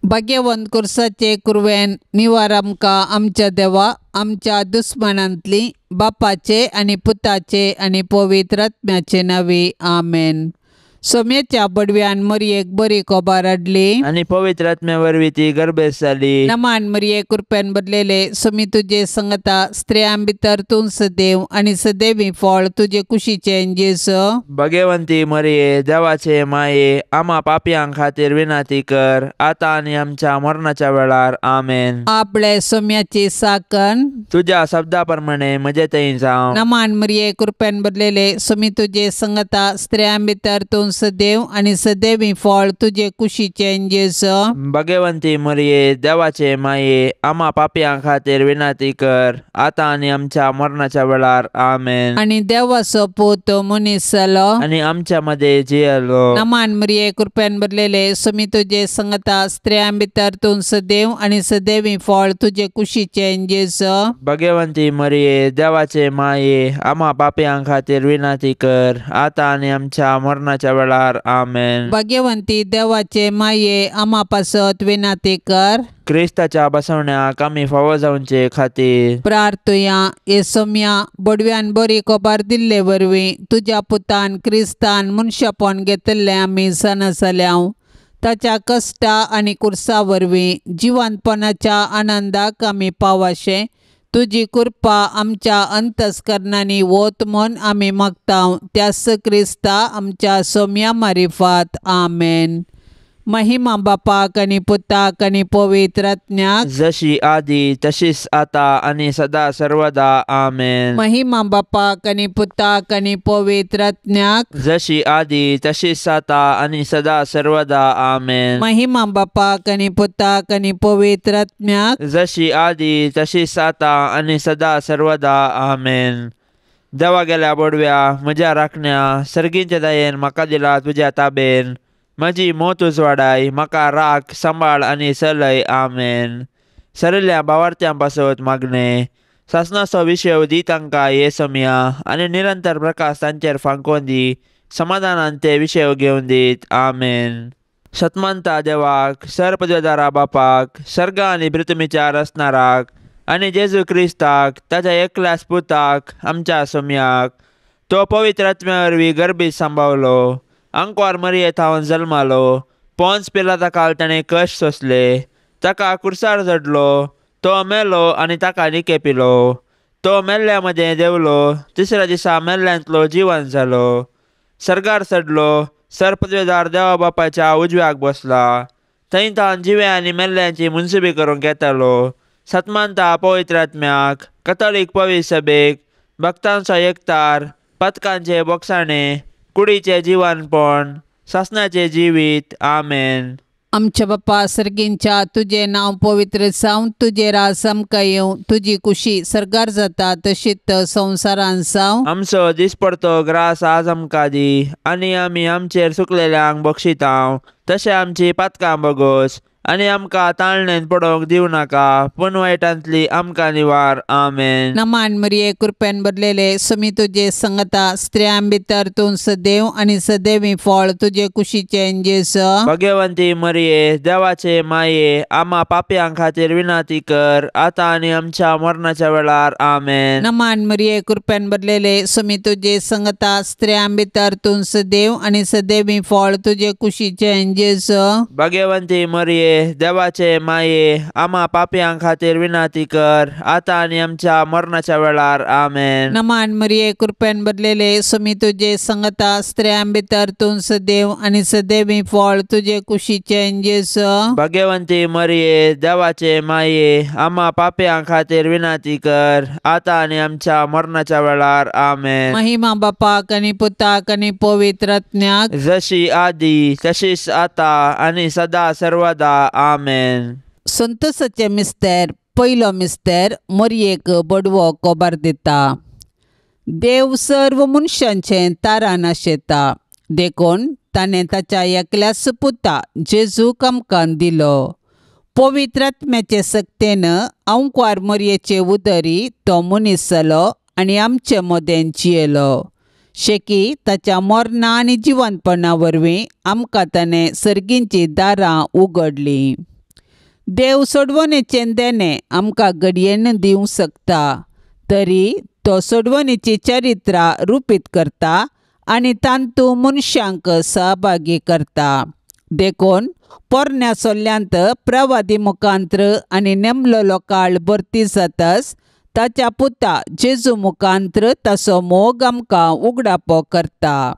भाग्यवंत कुर्साचे कुरवेन निवार आमकां आमच्या देवा आमच्या दुस्मानांतली बापाचे आनी पुताचे आनी पवित्र आत्म्याचे नांवी आमेन. सोम्याच्या बडव्यान मरयेक बरी कोबार हाडली आनी पवित्र आत्म्या वरवीं ती गर्भेस्त जाली. नमान मरये कृपेन भरलेले सोमी तुजे संगता स्त्रियां भितर तूं सदैव आनी सदैवी फळ तुजे कुशीचें जेजू. भगवंती मरये देवाचे माये आमा पापयां खातीर विनंती कर आतां आनी आमच्या मरणाच्या वेळार आमेन. आपले सोम्याची साकन तुज्या शब्दा प्रमाणे म्हजे थंय जावं. नमान मरये कृपेन भरलेले सोमी तुजे संगता स्त्रियां भितर तूं सदैव आनी सदैवी फळ तुजे कुशीचें जेजू. भगवंती मरये देवाचे माये आमा पापयां खातीर विनंती कर आतां आनी आमच्या मरणाच्या वेळार आमेन. आनी देवाचो पूत मनीस जालो आनी आमच्या मदें जियेलो. नमान मरये कृपेन भरलेले सोमी तुजे संगता स्त्रियां भितर तूं सदैव आनी सदैवी फळ तुजे कुशीचें जेजू. भगवंती मरये देवाचे माये आमा पापयां खातीर विनंती कर आतां आनी आमच्या मरणाच्या वेळार आमेन. भाग्यवंती देवाचे माये आमा पासत विनंती कर. क्रिस्ताच्या बसवण्याक आमी फावो जावचे खातीर प्रार्थुया. हे सोम्या बडव्यान बरी कोबार दिल्ले वरवीं तुज्या पुतान क्रिस्तान मनशापण घेतिल्लें आमी जाणा जाल्याव. ताच्या कश्टा आनी कुर्सा वरवीं जिवंतपणाच्या आनंदाक आमी पावाशें तुजी कृपा आमच्या अंतस्करणांनी वत म्हूण आमी मागता त्याच क्रिस्ता आमच्या सोम्या मारिफात आमेन. महिमा बापाक आनी पुताक आनी पवित्र आत्म्याक जशी आदी तशीच आता आनी सदा सर्वदा आमेन. महिमा बापाक आनी पुताक आनी पवित्र आत्म्याक जशी आदी तशीच आता आनी सदा सर्वदा आमेन. महिमा बापाक आनी पुताक आनी पवित्र आत्म्याक जशी आदी तशीच आता आनी सदा सर्वदा आमेन. देवा गेल्या बोडव्या म्हज्या राखण्या सर्गींच्या दयेन म्हाका दिला तुज्या ताबेन म्हजी मोत उजवाडाय म्हाका राख सांबाळ आनी चलय आमेन. सरिल्ल्या भावार्थ्यां पासत मागणें सासणाचो विशय दी तांकां हे समया आनी निरंतर प्रकाश तांचेर फांकोवन दी समाधानान ते विशय घेवन दीत आमेन. सतमानता देवाक सरपदवेदारा बापाक सर्ग आनी पृथ्वीच्या रचणाराक आनी जेजू क्रिस्ताक ताच्या एकल्याच पुताक आमच्या सोम्याक तो पवित्र आत्म्या वरवीं गर्भीत सांबावलो आंकवार मरये थावन जल्मालो पोन्स पिलाता काल ताणें कश्ट सोंसले ताका कुर्सार चडलो तो मेलो आनी ताका निके पिलो तो मेल्ल्या मदें देंवलो तिसऱ्या दिसा मेल्ल्यांतलो जिवन जालो सर्गार चडलो सरपदवेदार देवा बापाच्या उजव्याक बसला थंय तावन जिव्या आनी मेल्ल्यांची मुनसुबी करूंक येतालो. सतमानता पवित्र आत्म्याक कथोलीक पवित्र सभेक भक्तांचो एकतार पथकांचे बोगसाणे कुडीचें जिवनपण सासणाचें जिवीत आमेन. आमच्या बापा सर्गींच्या तुजें नांव पवित्र जावं तुजें राज आमकां येवं तुजी कुशी सर्गार जाता तशीच संवसारान जावं. आमचो दिसपडतो ग्रास आज आमकां दी आनी आमी आमचेर सुकलेल्यांक बक्षितांव तशें आमची पातकां बगोस आनी आमकां ताळणेन पडोवंक दिवं नाका पूण वायटांतली आमकां निवार आमेन. नमान मरये कृपेन भरलेले सोमी तुजे संगता स्त्रियां भितर तूं सदैव आनी सदैवी फळ तुजे कुशीचें जेजू. भगवंती मरये देवाचे माये आमा पापयां खातीर विनंती कर आतां आनी आमच्या मरणाच्या वेळार आमेन. नमान मरये कृपेन भरलेले सोमी तुजे संगता स्त्रियां भितर तूं सदैव आनी सदैवी फळ तुजे कुशीचें जेजू. भगवंती मरये देवाचे माये आमा पापयां खातीर विनंती कर आतां आनी आमच्या मरणाच्या वेळार आमेन. नमान मरये कृपेन भरलेले सोमी तुजे संगता स्त्रियां भितर तूं सदैव आनी सदैवी फळ तुजे कुशीचें जेजू. भगवंती मरये देवाचे माये आमा पापयां खातीर विनंती कर आतां आनी आमच्या मरणाच्या वेळार आमेन. महिमा बापाक आनी पुताक आनी पवित्र आत्म्याक जशी आदी तशीच आतां आनी सदा सर्वदा आमेन. संतोषाचे मिस्तेर पयलो मिस्तेर मरयेक बडवो कोबार दिता. देव सर्व मनशांचें तारान आशेता देखून ताणें ताच्या एकल्याच पुता जेजूक आमकां दिलो. पवित्र आत्म्याचे सक्तेन आंकवार मरयेचे उदरी तो मनीस जालो आनी आमचे मदें जियेलो. शेकी ताच्या मरणा आनी जिवनपणा वरवीं आमकां ताणें सर्गींचीं दारां उगडलीं. देव सोडवणेचें देणें आमकां घडयेन दिवंक शकता, तरी तो सोडवणेची चरित्रां रुपीत करता आनी तांतू मनशांक सहभागी करता. देखून पोरण्या सोल्ल्यांत प्रवादी मुखांत्र आनी नेमलेलो काळ भरती जाताच ताच्या पुता जेजू मुखांत्र ताचो मोग आमकां उगडापो करता.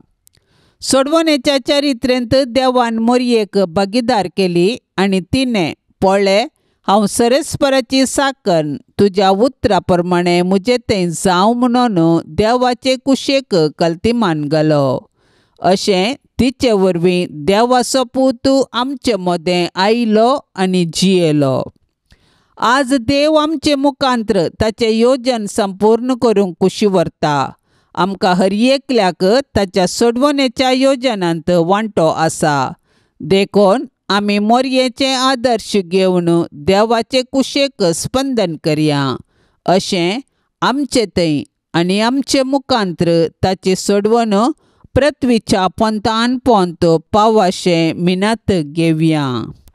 सोडवणेच्या चरित्रेंत देवान मोरयेक भागीदार केली आनी तिणें पळय हांव सरस्पराची साकन तुज्या उतरा प्रमाणें म्हजें तें जावं म्हणून देवाचे कुशेक कल्तिमान घालो. अशें तिचे वरवीं देवाचो पूत आमचे मदें आयलो आनी जियेलो. आज देव आमचे मुखांत्र ताचें योजन संपूर्ण करूंक कुशी व्हरता. आमकां हर एकल्याक ताच्या सोडवणेच्या योजनांत वांटो आसा. देखून आमी मोरयेचे आदर्श घेवन देवाचे कुशेक स्पंदन करया. अशें आमचे थंय आनी आमचे मुखांत्र ताची सोडवण पृथ्वीच्या पोंतान पोंत पावाशें मिनात घेवया.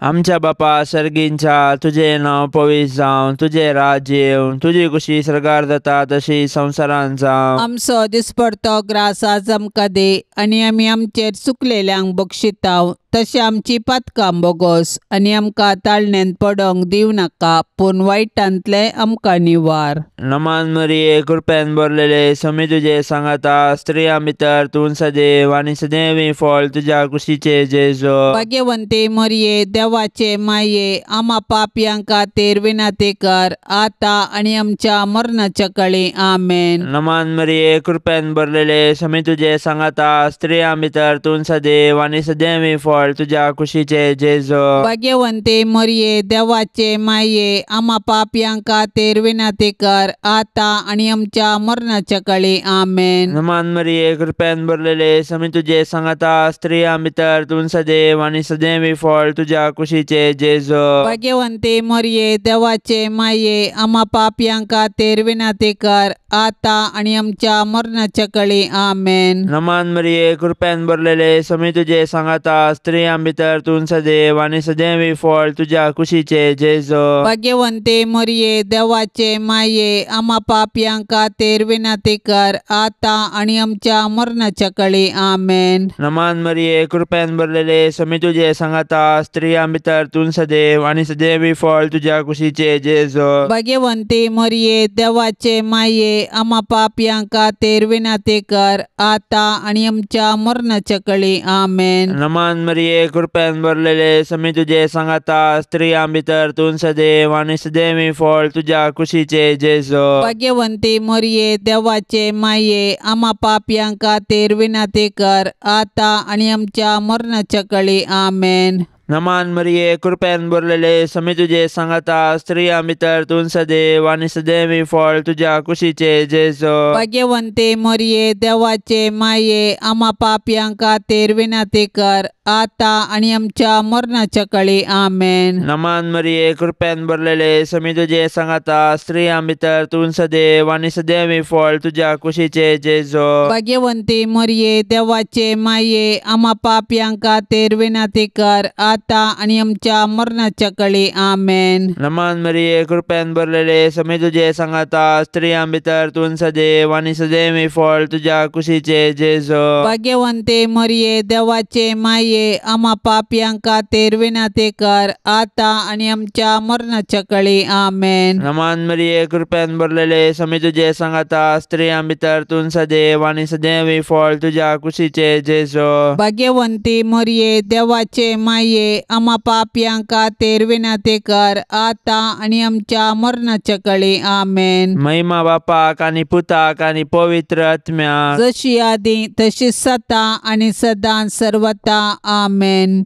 आमच्या बापा सर्गींच्या तुजें नांव पवित्र जावं, तुजें राज्य येवं, तुजी कुशी सर्गार जाता तशी संवसारांत जावं. आमचो दिसपडतो ग्रास आज आमकां दी आनी आमी आमचेर चुकलेल्यांक बक्षिताव तशें आमची पातकां बोगोस आनी आमकां ताळण्यांत पडोंक दिवं नाका, पूण वायटांतलें आमकां निवार. नमान मरिये, कृपेन भरलेले, स्वामी तुजे सांगाता, स्त्रियां भितर तूं सदैव आनी सदैव फळ तुज्या कुशीचे जेजू. भाग्यवंती मरिये, देवाचे माये, आमा पापयां खातीर विनंती कर आतां आनी आमच्या मरणाच्या काळी. आमेन. नमान मरिये, कृपेन भरलेले, स्वामी तुजे सांगाता, स्त्रियां भितर तूं सदैव आनी सदैव फळ तुज्या कुशीचे जेजू. भाग्यवंती मरिये, देवाचे माये, आमा पापयां खातीर विनंती कर आतां आनी आमच्या मरणाच्या काळी. आमेन. नमान मरिये, कृपेन भरलेले, स्वामी तुजे सांगाता, स्त्रियां भितर तूं सदैव आनी सदैव फळ तुज्या कुशीचे जेजू. भाग्यवंती मरिये, देवाचे माये, आमा पापयां खातीर विनंती कर आतां आनी आमच्या मरणाच्या काळी. आमेन. नमान मरिये, कृपेन भरलेले, स्वामी तुजे सांगाता, स्त्रियां भितर तूं सदैव आनी सदैव फळ तुज्या कुशीचे जेजू. भाग्यवंती मरिये, देवाचे माये, आमा पापयां खातीर विनंती कर आतां आनी आमच्या मरणाच्या काळी. आमेन. नमान मरिये, कृपेन भरलेले, स्वामी तुजे सांगाता, स्त्रियां भितर तूं सदैव आनी सदैव फळ तुज्या कुशीचे जेजू. भाग्यवंती मरिये, देवाचे माये, आमा पापयां खातीर विनंती कर आतां आनी आमच्या मरणाच्या काळी. आमेन. नमान मरिये, कृपेन भरलेले, स्वामी तुजे सांगाता, स्त्रियां भितर तूं सदैव आनी सदैव फळ तुज्या कुशीचे जेजू. भाग्यवंती मरिये, देवाचे माये, आमा पापयां खातीर विनंती कर आतां आनी आमच्या मरणाच्या काळी. आमेन. नमान मरिये, कृपेन भरलेले, स्वामी तुजे सांगाता, स्त्रियां भितर तूं सदैव आनी सदैव फळ तुज्या कुशीचे जेजू. भाग्यवंती मरिये, देवाचे माये, आमा पापयां खातीर विनंती कर आतां आनी आमच्या मरणाच्या काळी. आमेन. नमान मरिये, कृपेन भरलेले, स्वामी तुजे सांगाता, स्त्रियां भितर तूं सदैव आनी सदैव फळ तुज्या कुशीचे जेजू. भाग्यवंती मरिये, देवाचे माये, आमा पापयां खातीर विनंती कर आतां आनी आमच्या मरणाच्या काळी. आमेन. नमान मरिये, कृपेन भरलेले, स्वामी तुजे सांगाता, स्त्रियां भितर तूं सदैव आनी सदैव फळ तुज्या कुशीचे जेजू. भाग्यवंती मरिये, देवाचे माये, आमा पापयां खातीर विनंती कर आतां आनी आमच्या मरणाच्या काळी. आमेन. नमान मरिये, कृपेन भरलेले, स्वामी तुजे सांगाता, स्त्रियां भितर तूं सदैव आनी सदैव फळ तुज्या कुशीचे जेजू. भाग्यवंती मरिये, देवाचे माये, आमा पापयां खातीर विनंती कर आतां आनी आमच्या मरणाच्या काळी. आमेन. महिमा बापाक आनी पुताक आनी पवित्र आत्म्याक, जशी आदी तशी सदां आनी सदां सर्वता. आमेन.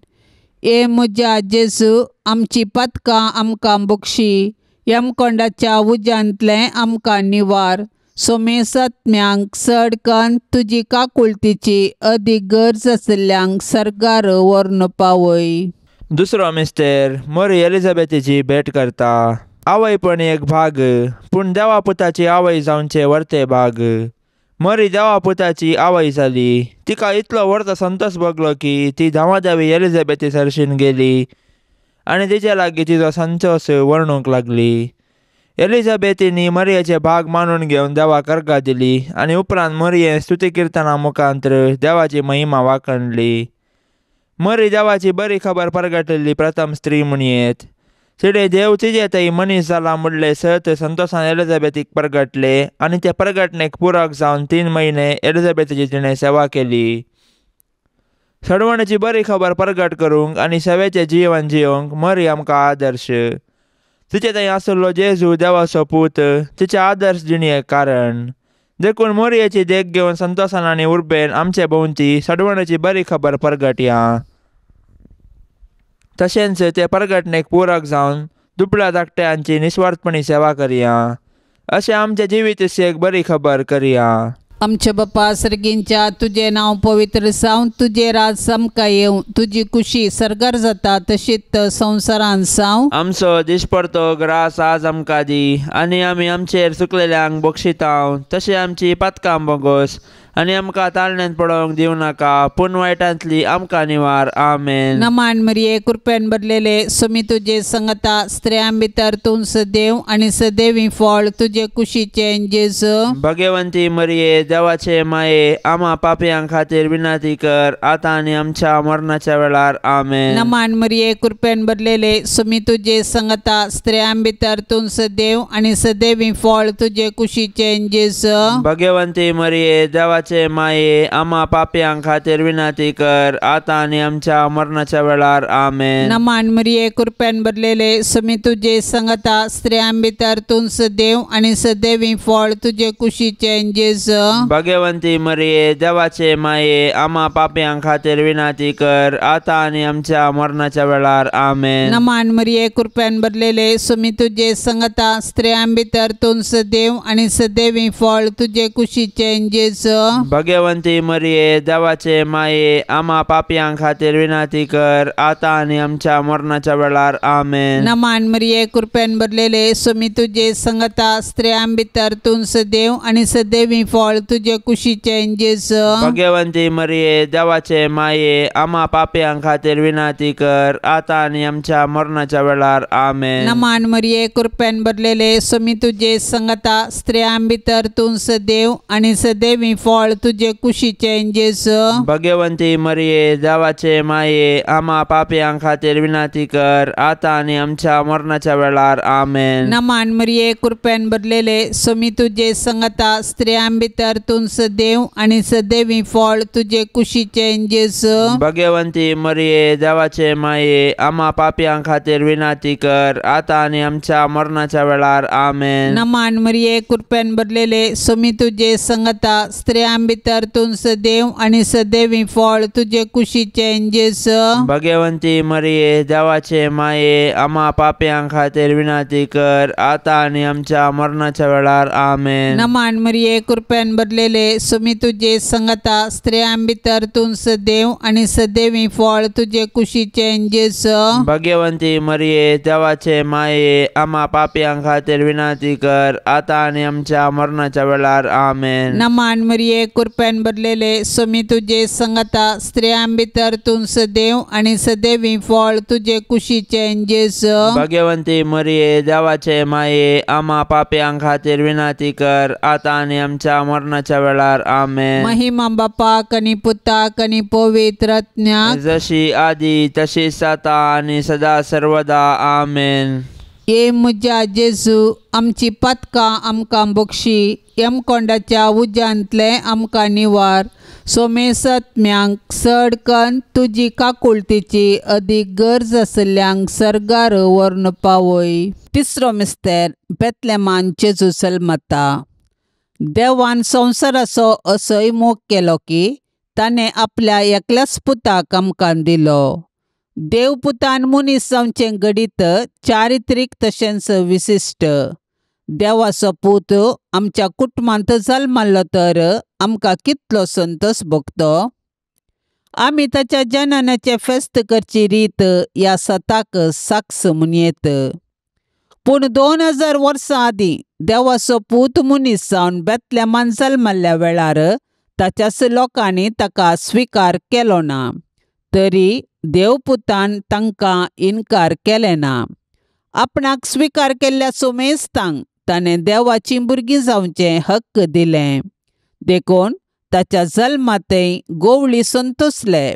ए म्हज्या जेजू, आमची पातकां आमकां बक्षी, यमकोंडाच्या उज्यांतलें आमकां निवार, सोमेसत्म्यांक चड कन्न तुजी काकुळतीची अदीक गरज आशिल्ल्यांक सर्गार व्हरून पावय. दुसरो मिस्तेर मोरी एलिझाबेथीची भेट करता. आवय पण एक भाग, पूण देवा पुताची आवय जावचे वर्ते भाग. मरी देवा पुताची आवय जाली. तिका इतलो व्हडलो संतोष भोगलो की ती धांवाधावी एलिझाबेथी सरशीन गेली आनी तिचे लागीं तिचो संतोस वर्णूंक लागली. एलिझाबेथीनी मरियेचे भाग मानून घेवन देवाक अर्गां दिली आनी उपरांत मरियेन स्तुती किर्तना मुखांत्र देवाची महिमा वाखणली. मरी देवाची बरी खबर परगटिल्ली प्रथम स्त्री म्हणयेत. तिणें देव तिजे थंय मनीस जाला म्हणलें सत संतोसान एलिझाबेथीक परगटले आनी ते परगटणेक पुरक जावन 3 म्हयने एलिझाबेथीची तिणें सेवा केली. सडवणेची बरी खबर परगट करूंक आनी सेवेचें जिवन जियोंक मरी आमकां आदर्श. तिचे थंय आसलो जेजू देवाचो पूत तिचे आदर्श जिणेक कारण. देखून मोरयेची देख घेवन संतोसान आनी उर्बेन आमचे भोंवती सडवणेची बरी खबर परगटया. तशेंच ते परगटणेक पुरक जावन दुबळ्या धाकट्यांची निस्वार्थपणी सेवा करया. अशें आमच्या जिवीत एक बरी खबर करया. आमच्या बापा सर्गींच्या तुजें नांव पवित्र जावं, तुजें राज आमकां येवं, तुजी कुशी सर्गार जाता तशीच संवसारान जावं. आमचो दिसपडतो ग्रास आज आमकां दी आनी आमी आमचेर चुकलेल्यांक बक्षितांव तशें आमची पातकां बोगोस आनी आमकां ताळण्यांत पडोवंक दिवं नाका पूण वायटांतली आमकां निवार. आमेन. नमान मरिये, कृपेन भरलेले, स्वामी तुजे संगता, स्त्रियां भितर तूं सदैव आनी सदैवी फळ तुजे कुशीचें जेजू. भगवंती मरिये, देवाचे माये, आमा पापयां खातीर विनंती कर आतां आनी आमच्या मरणाच्या वेळार. आमेन. नमान मरिये, कृपेन भरलेले, स्वामी तुजे संगता, स्त्रियां भितर तूं सदैव आनी सदैवी फळ तुजे कुशीचें जेजू. भगवंती मरिये, देवाचे माये, आमा पापयां खातीर विनंती कर आतां आनी आमच्या मरणाच्या वेळार. आमेन. नमान मरिये, कृपेन भरलेले, स्वामी तुजे संगता, स्त्रियां भितर तूं सदैव आनी सदैवी फळ तुजे कुशीचें जेजू. भगवंती मरिये, देवाचे माये, आमा पापयां खातीर विनंती कर आतां आनी आमच्या मरणाच्या वेळार. आमेन. नमान मरिये, कृपेन भरलेले, स्वामी तुजे संगता, स्त्रियां भितर तूं सदैव आनी सदैवी फळ तुजे कुशीचें जेजू. भगवंती मरिये, देवाचे माये, आमा पापयां खातीर विनंती कर आतां आनी आमच्या मरणाच्या वेळार. आमेन. नमान मरिये, कृपेन भरलेले, स्वामी तुजे संगता, स्त्रियां भितर तूं सदैव आनी सदैवी फळ तुजे कुशीचें जेजू. भगवंती मरिये, देवाचे माये, आमा पापयां खातीर विनंती कर आतां आनी आमच्या मरणाच्या वेळार. आमेन. नमान मरिये, कृपेन भरलेले, स्वामी तुजे संगता, स्त्रियां भितर तूं सदैव आनी सदैवी फळ तुजे कुशीचें जेजू. भगवंती मरिये, देवाचे माये, आमा पापयां खातीर विनंती कर आतां आनी आमच्या मरणाच्या वेळार. आमेन. नमान मरिये, कृपेन भरलेले, स्वामी तुजे संगता, स्त्रियां भितर तूं सदैव आनी सदैवी फळ तुजे कुशीचें जेजू. भगवंती मरिये, देवाचे माये, आमा पापयां खातीर विनंती कर आतां आनी आमच्या मरणाच्या वेळार. आमेन. नमान मरिये, कृपेन भरलेले, स्वामी तुजे संगता, स्त्रियां भितर तूं सदैव आनी सदैवी फळ तुजे कुशीचें जेजू. भगवंती मरिये, देवाचे माये, आमा पापयां खातीर विनंती कर आतां आनी आमच्या मरणाच्या वेळार. आमेन. नमान मरिये, कृपेन भरलेले, स्वामी तुजे संगता, स्त्रियां भितर तूं सदैव आनी सदैवी फळ तुजे कुशीचें जेजू. भगवंती मरिये, देवाचे माये, आमा पापयां खातीर विनंती कर आतां आनी आमच्या मरणाच्या वेळार. आमेन. नमान मरिये, कृपेन भरलेले, स्वामी तुजे संगता, स्त्रियां भितर तूं सदैव आनी सदैवी फळ तुजे कुशीचें जेजू. भगवंती मरिये, देवाचे माये, आमा पापयां खातीर विनंती कर आतां आनी आमच्या मरणाच्या वेळार. आमेन. महिमा बापाक आनी पुताक आनी पवित्र आत्म्याक, जशी आदी तशीच आतां आनी सदा सर्वदा. आमेन. ये म्हज्या जेजू, आमची पातकां आमकां बक्षी, यमकोंडाच्या उज्यांतलें आमकां निवार, सोमेसत्म्यांक चड कन्न तुजी काकुळतीची अदीक गरज आशिल्ल्यांक सर्गार व्हरून पावय. तिसरो मिस्तेर, बेतलेमान जेजू जल्मता. देवान संवसाराचो असोय मोग केलो की ताणें आपल्या एकल्याच पुताक आमकां दिलो. देव पुतान मनीस जावचें घडीत चारित्रीक तशेंच विशिश्ट. देवाचो पूत आमच्या कुटुंबांत जल्मल्लो तर आमकां कितलो संतोश भोगतो. आमी ताच्या जननाचें फेस्त करची रीत ह्या सताक साक्ष म्हणयेत. पूण 2000 वर्सां आदीं देवाचो पूत मनीस जावन बेतलेमान जल्मल्ल्या वेळार ताच्याच लोकांनी ताका स्विकार केलो ना. तरी देवपुतान तांकां इन्कार केलें ना. आपणाक स्विकार केल्ल्या सुमेस्तांक ताणें देवाचीं भुरगीं जावचें हक्क दिलें. देखून ताच्या जल्मातय गोवळी संतोसले.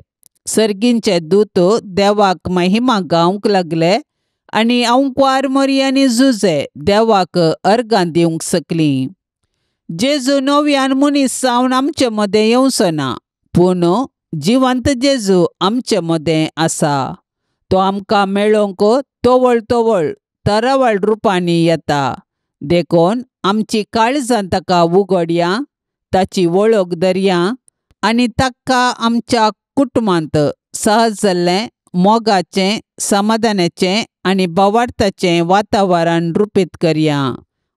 सर्गींचे दूत देवाक महिमा गावंक लागले आनी अंकवार मोरी आनी जुजे देवाक अर्गां दिवंक शकलीं. जेजू नव्यान मनीस जावन आमचे मदें येवचो ना, पूण जिवंत जेजू आमचे मदें आसा. तो आमकां मेळोवंक तवळ तवळ तरावळ रुपांनी येता. देखून आमची काळजां ताका उगडया, ताची वळख धरया आनी ताका आमच्या कुटुंबांत सहज जाल्लें मोगाचें, समाधानाचें आनी भावार्थाचें वातावरण रुपीत करया.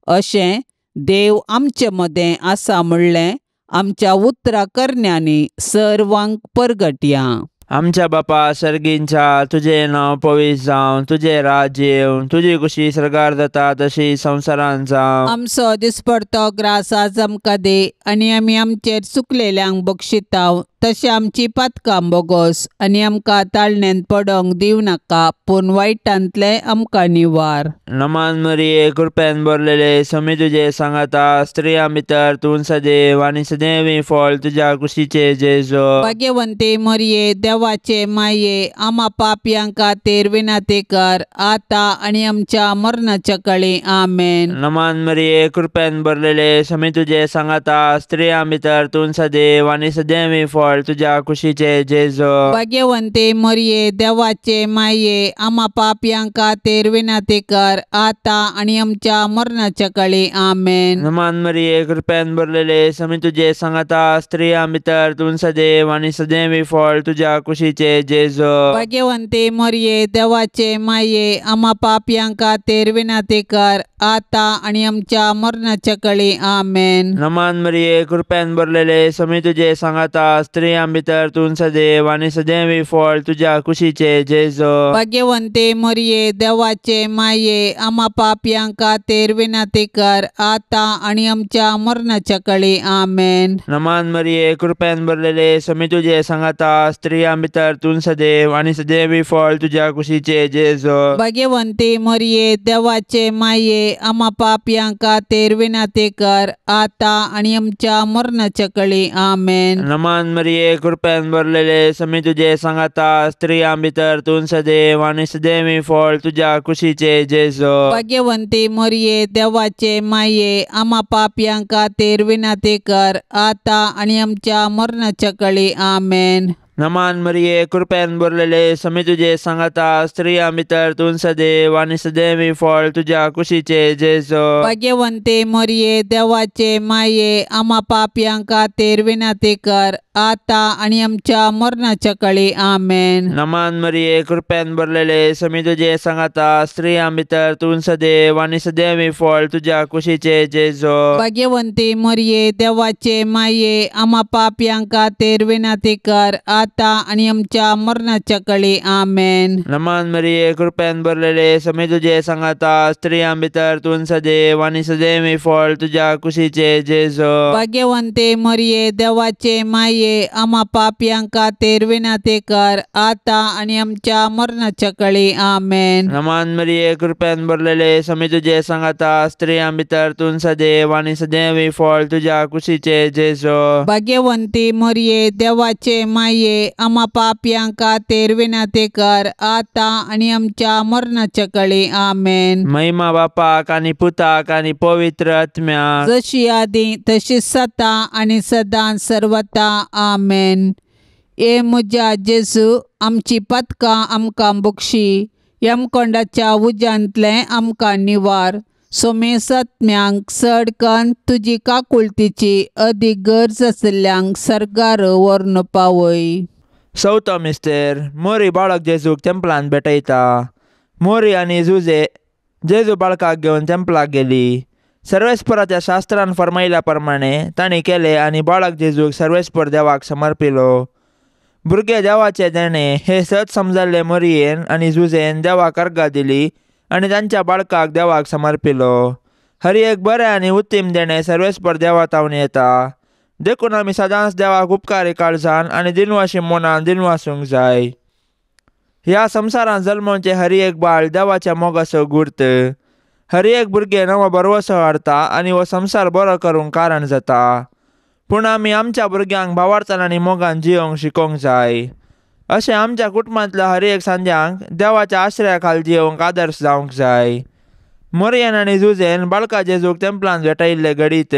अशें देव आमचे मदें आसा म्हणलें आमच्या उतरा करण्यांनी सर्वांक परगटया. आमच्या बापा सर्गींच्या, तुजें नांव पवित्र जावं, तुजें राज्य येवं, तुजी कुशी सर्गार जाता तशी संवसारांत जावं. आमचो दिसपडतो ग्रास आज आमकां दी आनी आमी आमचेर चुकलेल्यांक बक्षिताव तशें आमची पातकां बोगोस आनी आमकां ताळण्यांत पडोंक दिवं नाका, पूण वायटांतलें आमकां निवार. नमान मरिये, कृपेन भरलेले, स्वामी तुजे सांगाता, स्त्रियां भितर तूं सदैव आनी सदैव फळ तुज्या कुशीचे जेजू. भाग्यवंती मरिये, देवाचे माये, आमा पापयां खातीर विनंती कर आतां आनी आमच्या मरणाच्या काळी. आमेन. नमान मरिये, कृपेन भरलेले, स्वामी तुजे सांगाता, स्त्रियां भितर तूं सदैव आनी सदैव फळ तुज्या कुशीचे जेजू. भाग्यवंती मरिये, देवाचे माये, आमा पापयां खातीर विनंती कर आतां आनी आमच्या मरणाच्या काळी. आमेन. नमान मरिये, कृपेन भरलेले, स्वामी तुजे सांगाता, स्त्रियां भितर तूं सदैव आनी सदैव फळ तुज्या कुशीचे जेजू. भाग्यवंती मरिये, देवाचे माये, आमा पापयां खातीर विनंती कर आतां आनी आमच्या मरणाच्या काळी. आमेन. नमान मरिये, कृपेन भरलेले, स्वामी तुजे सांगाता, स्त्रियां भितर तूं सदैव आनी सदैव फळ तुज्या कुशीचे जेजू. भाग्यवंती मरिये, देवाचे माये, आमा पापयां खातीर विनंती कर आतां आनी आमच्या मरणाच्या काळी. आमेन. नमान मरिये, कृपेन भरलेले, स्वामी तुजे सांगाता, स्त्रियां भितर तूं सदैव आनी सदैव फळ तुज्या कुशीचे जेजू. भाग्यवंती मरिये, देवाचे माये, आमा पापयां खातीर विनंती कर आतां आनी आमच्या मरणाच्या काळी. आमेन. नमान मरिये, कृपेन भरलेले, स्वामी तुजे सांगाता, स्त्रियां भितर तूं सदैव आनी सदैव फळ तुज्या कुशीचे जेजू. भाग्यवंती मरिये, देवाचे माये, आमा पापयां खातीर विनंती कर आतां आनी आमच्या मरणाच्या काळी. आमेन. नमान मरिये, कृपेन भरलेले, स्वामी तुजे सांगाता, स्त्रियां भितर तूं सदैव आनी सदैव फळ तुज्या कुशीचे जेजू. भाग्यवंती मरिये, देवाचे माये, आमा पापयां खातीर विनंती कर आतां आनी आमच्या मरणाच्या काळी. आमेन. नमान मरिये, कृपेन भरलेले, स्वामी तुजे सांगाता, स्त्रियां भितर तूं सदैव आनी सदैव फळ तुज्या कुशीचे जेजू. भाग्यवंती मरिये, देवाचे माये, आमा पापयां खातीर विनंती कर आतां आनी आमच्या मरणाच्या काळी. आमेन. नमान मरिये, कृपेन भरलेले, स्वामी तुजे सांगाता, स्त्रियां भितर तूं सदैव आनी सदैव फळ तुज्या कुशीचे जेजू. भाग्यवंती मरिये, देवाचे माये, आमा पापयां खातीर विनंती कर आतां आनी आमच्या मरणाच्या काळी. आमेन. नमान मरिये, कृपेन भरलेले, स्वामी तुजे सांगाता, स्त्रियां भितर तूं सदैव आनी सदैव फळ तुज्या कुशीचे जेजू. भाग्यवंती मरिये, देवाचे माये, आमा पापयां खातीर विनंती कर आतां आनी आमच्या मरणाच्या काळी. आमेन. महिमा बापाक आनी पुताक आनी पवित्र आत्म्याक, जशी आदी तशी सता आनी सदां सर्वता. आमेन. ए म्हज्या जेजू, आमची पातकां आमकां बक्षी, यमकोंडाच्या उज्यांतलें आमकां निवार, सोमेसत्म्यांक चड कन्न तुजी काकुळतीची अदीक गरज आशिल्ल्यांक सर्गार व्हरून पावय. चवथो मिस्तेर, मोरी बाळक जेजूक तेंपलांत भेटयता. मोरी आनी जुजे जेजू बाळकाक घेवन तेंपलाक गेली. सर्वेस्पराच्या शास्त्रान फर्मायल्या प्रमाणे तांणी केलें आनी बाळक जेजूक सर्वेस्पर देवाक समर्पिलो. भुरगे देवाचे देणे हे सत समजल्ले मोरयेन आनी जुजेन देवाक अर्गां दिली आनी तांच्या बाळकाक देवाक समर्पिलो. हर एक बरें आनी उत्तीम देणें सर्वेस्पर देवा तावन येता. देखून आमी सदांच देवाक उपकारी काळजान आनी दिनवाशी मनान दिनवासूंक जाय. ह्या संवसारांत जल्मोवचें हर एक बाळ देवाच्या मोगाचो गुर्त. हर एक भुरगें नवो भरवसो हाडटा आनी हो संवसार बरो करूंक कारण जाता. पूण आमी आमच्या भुरग्यांक भावार्थान आनी मोगान जियोंक शिकोवंक जाय. अशें आमच्या कुटुंबांतल्या हर एक सांद्यांक देवाच्या आश्रया खाल जियोंक आदर्श जावंक जाय. मोरयन आनी जुजेन बाळका जेजूक तेंपलान भेटयल्ले घडीत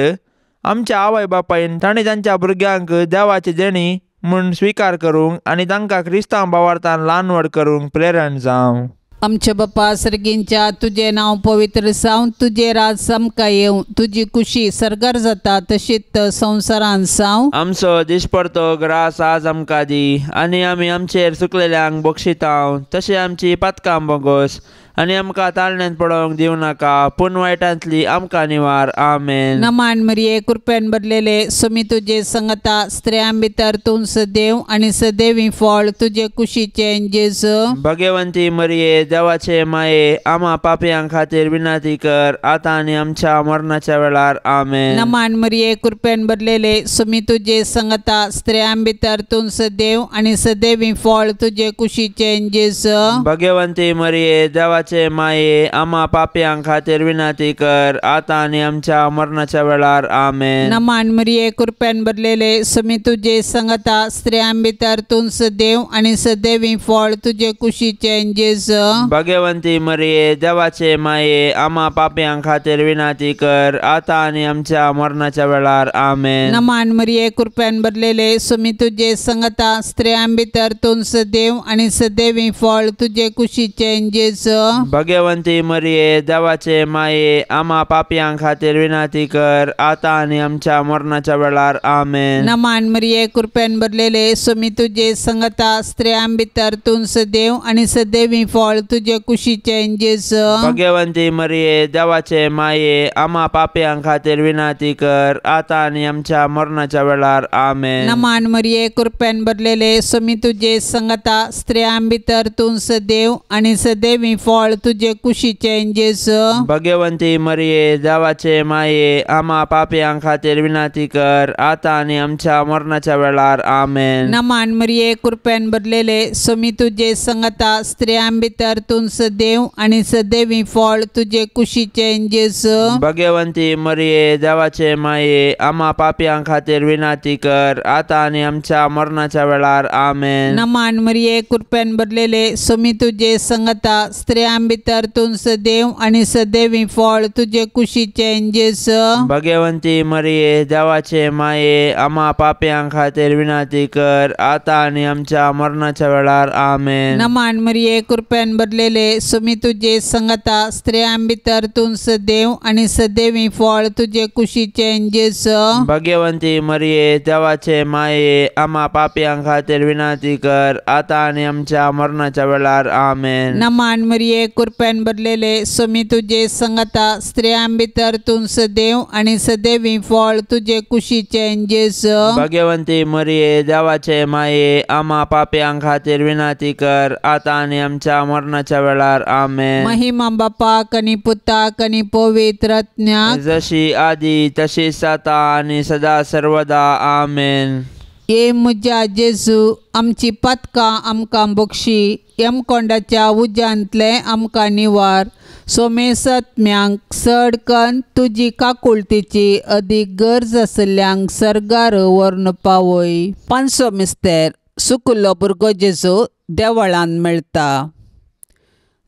आमच्या आवय बापायन तांणी तांच्या भुरग्यांक देवाची देणी म्हूण स्विकार करूंक आनी तांकां क्रिस्तांव भावार्थान ल्हान व्हड करूंक प्रेरण जावं. आमच्या बापा सर्गींच्या तुजें नांव पवित्र जावं, तुजें राज आमकां येवं, तुजी कुशी सर्गार जाता तशीच संवसारांत जावं. आमचो दिसपडतो ग्रास आज आमकां दी आनी आमी आमचेर चुकलेल्यांक बक्षितांव तशें आमची पातकां बोगोस आनी आमकां ताळण्यांत पडोवंक दिवं नाका पूण वायटांतली आमकां निवार. आमेन. नमान मरिये कृपेन भरलेले सुमी तुजे संगता, स्त्रियां भितर तूं सदैव आनी सदैवी फळ तुजे कुशीचें जेजू. भगवंती मरिये देवाचे माये आमा पापयां खातीर विनंती कर आतां आनी आमच्या मरणाच्या वेळार. आमेन. नमान मरिये कृपेन भरलेले सुमी तुजे संगता, स्त्रियां भितर तूं सदैव आनी सदैवी फळ तुजे कुशीचें जेजू. भगवंती मरिये देवाचे माये आमा पापयां खातीर विनंती कर आतां आनी आमच्या मरणाच्या वेळार. आमेन. नमान मरिये कृपेन भरलेले सुमी तुजे संगता, स्त्रियां भितर तूं सदैव आनी सदैवी फळ तुजे कुशीचें जेजू. भगवंती मरिये देवाचे माये आमा पापयां खातीर विनंती कर आतां आनी आमच्या मरणाच्या वेळार. आमेन. नमान मरिये कृपेन भरलेले सुमी तुजे संगता, स्त्रियां भितर तूं सदैव आनी सदैवी फळ तुजे कुशीचें जेजू. भगवंती मरिये देवाचे माये आमा पापयां खातीर विनंती कर आतां आनी आमच्या मरणाच्या वेळार. आमेन. नमान मरिये कृपेन भरलेले सुमी तुजे संगता, स्त्रियां भितर तूं सदैव आनी सदैवी फळ तुजे कुशीचें जेजू. भगवंती मरिये देवाचे माये आमा पापयां खातीर विनंती कर आतां आनी आमच्या मरणाच्या वेळार. आमेन. नमान मरिये कृपेन भरलेले सुमी तुजे संगता, स्त्रियां भितर तूं सदैव आनी सदैवी फळ तुजे कुशीचें जेजू. भगवंती मरिये देवाचे माये आमा पापयां खातीर विनंती कर आतां आनी आमच्या मरणाच्या वेळार. आमेन. नमान मरिये कृपेन भरलेले सुमी तुजे संगता, स्त्रियां भितर तूं सदैव आनी सदैवी फळ तुजे कुशीचें जेजू. भगवंती मरिये देवाचे माये आमा पापयां खातीर विनंती कर आतां आनी आमच्या मरणाच्या वेळार. आमेन. नमान मरिये कृपेन भरलेले सुमी तुजे संगता, स्त्रियां भितर तूं सदैव आनी सदैवी फळ तुजे कुशीचें जेजू. भगवंती मरिये देवाचे माये आमा पापयां खातीर विनंती कर आतां आनी आमच्या मरणाच्या वेळार. आमेन. नमान मरिये कृपेन भरलेले सुमी तुजे संगता, स्त्रियां भितर तूं सदैव आनी सदैवी फळ तुजे कुशीचें जेजू. भगवंती मरिये देवाचे माये आमा पापयां खातीर विनंती कर आतां आनी आमच्या मरणाच्या वेळार. आमेन. नमान मरिये कृपेन भरलेले सुमी तुजे संगता, स्त्रियां भितर तूं सदैव आनी सदैवी फळ तुजे कुशीचें जेजू. भगवंती मरिये देवाचे माये आमा पापयां खातीर विनंती कर आतां आनी आमच्या मरणाच्या वेळार. आमेन. महिमा बापाक आनी पुताक आनी पवित्र आत्म्याक, जशी आदी तशीच आतां आनी सदा सर्वदा. आमेन. ये म्हज्या जेजू आमची पातकां आमकां बक्षी, यमकोंडाच्या उज्यांतलें आमकां निवार, सोमेसत्म्यांक चड कन्न तुजी काकुळतीची अदीक गरज आशिल्ल्यांक सर्गार व्हरून पावय. पांचसो मिस्तेर सुकुल्लो भुरगो जेजू देवळान मेळटा.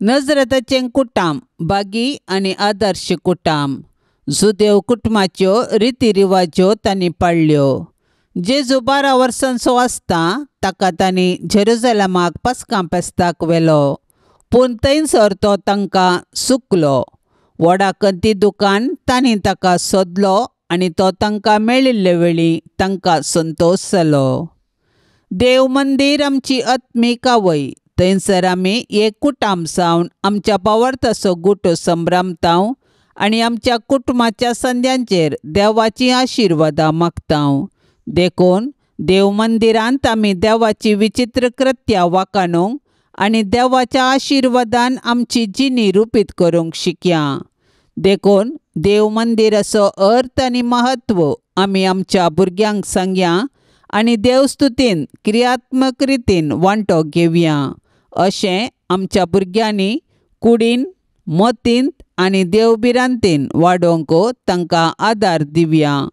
नजरेताचें कुटाम बागी आनी आदर्श कुटाम जुदेव कुटुंबाच्यो रिती रिवाज्यो तांणी पाळ्ळ्यो. जेजू 12 वर्सांचो आसता ताका तांणी जेरुजलमाक पास्कां फेस्ताक व्हेलो, पूण थंयसर तो तांकां सुकलो. व्हडा कंती दुकान तांणी ताका सोदलो आनी तो तांकां मेळिल्ले वेळी तांकां संतोश जालो. देव मंदीर आमची आत्मीक आवय, थंयसर आमी एक कुटाम जावन आमच्या पावर्ताचो गुटो संभ्रमताव आनी आमच्या कुटुंबाच्या संद्यांचेर देवाची आशिर्वादां मागताव. देखून देव मंदिरांत आमी देवाची विचित्र कृत्या वाखाणूंक आनी देवाच्या आशिर्वादान आमची जिणी रुपीत करूंक शिकया. देखून देव मंदिराचो अर्थ आनी महत्व आमी आमच्या भुरग्यांक सांगया आनी देवस्तुतीन क्रियात्मक रितीन वांटो घेवया. अशें आमच्या भुरग्यांनी कुडीन मतींत आनी देवभिरांतीन वाडोवंक तांकां आदार दिवया.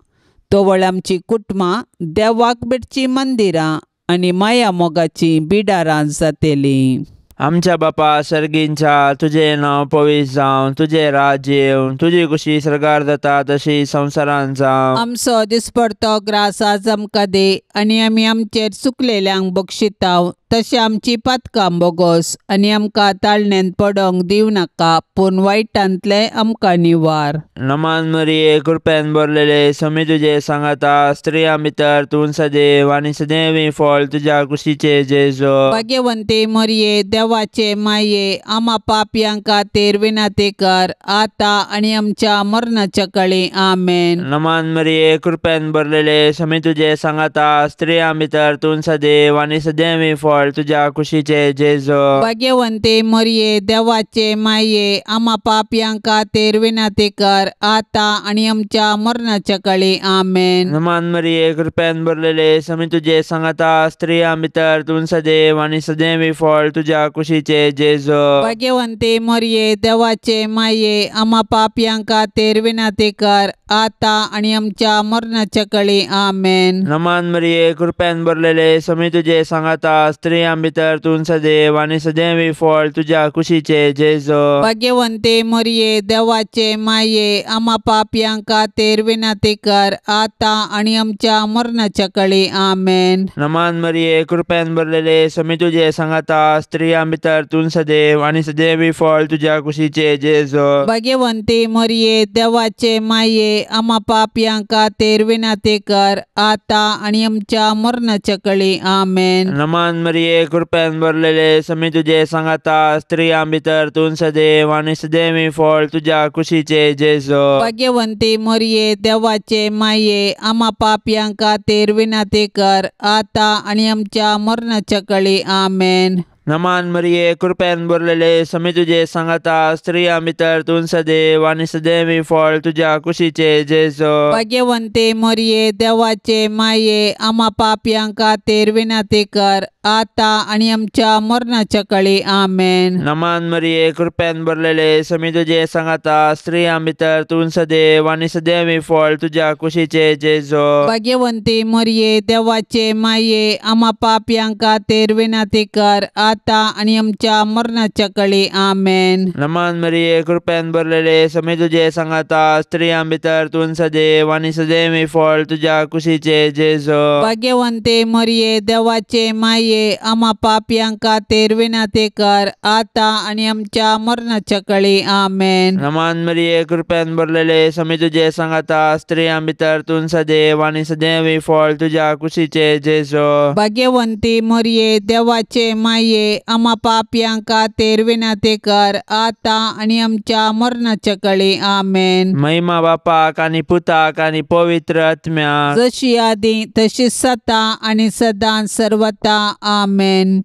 तवळ आमची कुटुंबां देवाक भेटचीं मंदिरां आनी माया मोगाचीं बिडारां जातलीं. आमच्या बापा सर्गींच्या तुजें नांव पवित्र जावं, तुजें राज्य येवं, तुजी खुशी सर्गार जाता तशी संवसारांत जावं. आमचो दिसपडतो ग्रास आज आमकां दी आनी आमी आमचेर चुकलेल्यांक बक्षिताव तशें आमची पातकां बोगोस आनी आमकां ताळण्यांत पडोंक दिवं नाका पूण वायटांतलें आमकां निवार. नमान मरिये कृपेन भरलेले स्वामी तुजे सांगाता, स्त्रियां भितर तूं सदैव आनी सदैवी फळ तुज्या कुशीचे जेजू. भाग्यवंती मरिये देवाचे माये आमा पापयां खातीर विनंती कर आतां आनी आमच्या मरणाच्या काळी. आमेन. नमान मरिये कृपेन भरलेले स्वामी तुजे सांगाता, स्त्रियां भितर तूं सदैव आनी सदैवी फळ तुज्या कुशीचे जेजू. भाग्यवंती मरिये देवाचे माये आमा पापयां खातीर विनंती कर आतां आनी आमच्या मरणाच्या काळी. आमेन. नमान मरिये कृपेन भरलेले स्वामी तुजे सांगाता, स्त्रियां भितर तूं सदैव आनी सदैवी फळ तुज्या कुशीचे जेजू. भाग्यवंती मरिये देवाचे माये आमा पापयां खातीर विनंती कर आतां आनी आमच्या मरणाच्या काळी. आमेन. नमान मरिये कृपेन भरलेले स्वामी तुजे सांगाता, स्त्रियां भितर तूं सदैव आनी सदैवी फळ तुज्या कुशीचे जेजू. भाग्यवंती मरिये देवाचे माये आमा पापयां खातीर विनंती कर आतां आनी आमच्या मरणाच्या काळी. आमेन. नमान मरिये कृपेन भरलेले स्वामी तुजे सांगाता, स्त्रियां भितर तूं सदैव आनी सदैवी फळ तुज्या कुशीचे जेजू. भाग्यवंती मरिये देवाचे माये आमा पापयां खातीर विनंती कर आतां आनी आमच्या मरणाच्या काळी. आमेन. नमान मरिये कृपेन भरलेले स्वामी तुजे सांगाता, स्त्रियां भितर तूं सदैव आनी सदैवी फळ तुज्या कुशीचे जेजू. भाग्यवंती मरिये देवाचे माये आमा पापयां खातीर विनंती कर आतां आनी आमच्या मरणाच्या काळी. आमेन. नमान मरिये कृपेन भरलेले स्वामी तुजे सांगाता, स्त्रियां भितर तूं सदैव आनी सदैवी फळ तुज्या कुशीचे जेजू. भाग्यवंती मरिये देवाचे माये आमा पापयां खातीर विनंती कर आतां आनी आमच्या मरणाच्या काळी. आमेन. नमान मरिये कृपेन भरलेले स्वामी तुजे सांगाता, स्त्रियां भितर तूं सदैव आनी सदैवी फळ तुज्या कुशीचे जेजू. भाग्यवंती मरिये देवाचे माये आमा पापयां खातीर विनंती कर आतां आनी आमच्या मरणाच्या काळी. आमेन. नमान मरिये कृपेन भरलेले स्वामी तुजे सांगाता, स्त्रियां भितर तूं सदैव आनी सदैवी फळ तुज्या कुशीचे जेजू. भाग्यवंती मरिये देवाचे माये आमा पापयां खातीर विनंती कर आतां आनी आमच्या मरणाच्या काळी. आमेन. नमान मरिये कृपेन भरलेले स्वामी तुजे सांगाता, स्त्रियां भितर तूं सदैव आनी सदैवी फळ तुज्या कुशीचे जेजू. भाग्यवंती मरिये देवाचे माये आमा पापयां खातीर विनंती कर आतां आनी आमच्या मरणाच्या काळी. आमेन. महिमा बापाक आनी पुताक आनी पवित्र आत्म्याक, जशी आदी तशी सता आनी सदां सर्वता. आमेन.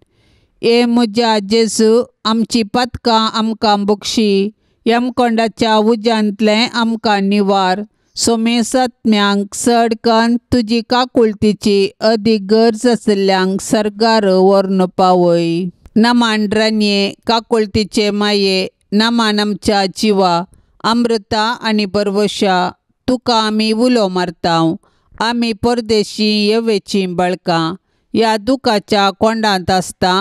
ए म्हज्या जेजू आमची पातकां आमकां बक्षी, यमकोंडाच्या उज्यांतलें आमकां निवार, सोमेसत्म्यांक चड कन्न तुजी काकुळतीची अदीक गरज आशिल्ल्यांक सर्गार व्हरून पावय. नमान रानये काकुळतीचे माये, नमान आमच्या जिवा अमृता आनी बरवशा, तुका आमी उलो मारता. आमी परदेशी येवेचीं बाळकां ह्या दुखाच्या कोंडांत आसता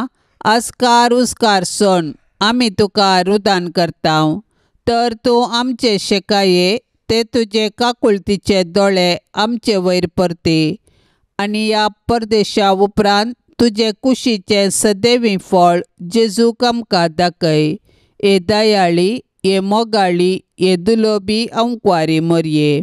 आस्कार उस्कार सोण आमी तुका रुदान करता. तर तूं आमचे शेकाये ते तुजे काकुळतीचे दोळे आमचे वयर परती आनी ह्या परदेशा उपरांत तुजे कुशीचें सदैवी फळ जेजूक आमकां दाखय. ए दयाळी, ए मोगाळी, ए दुलोबी अंकवारी मरये,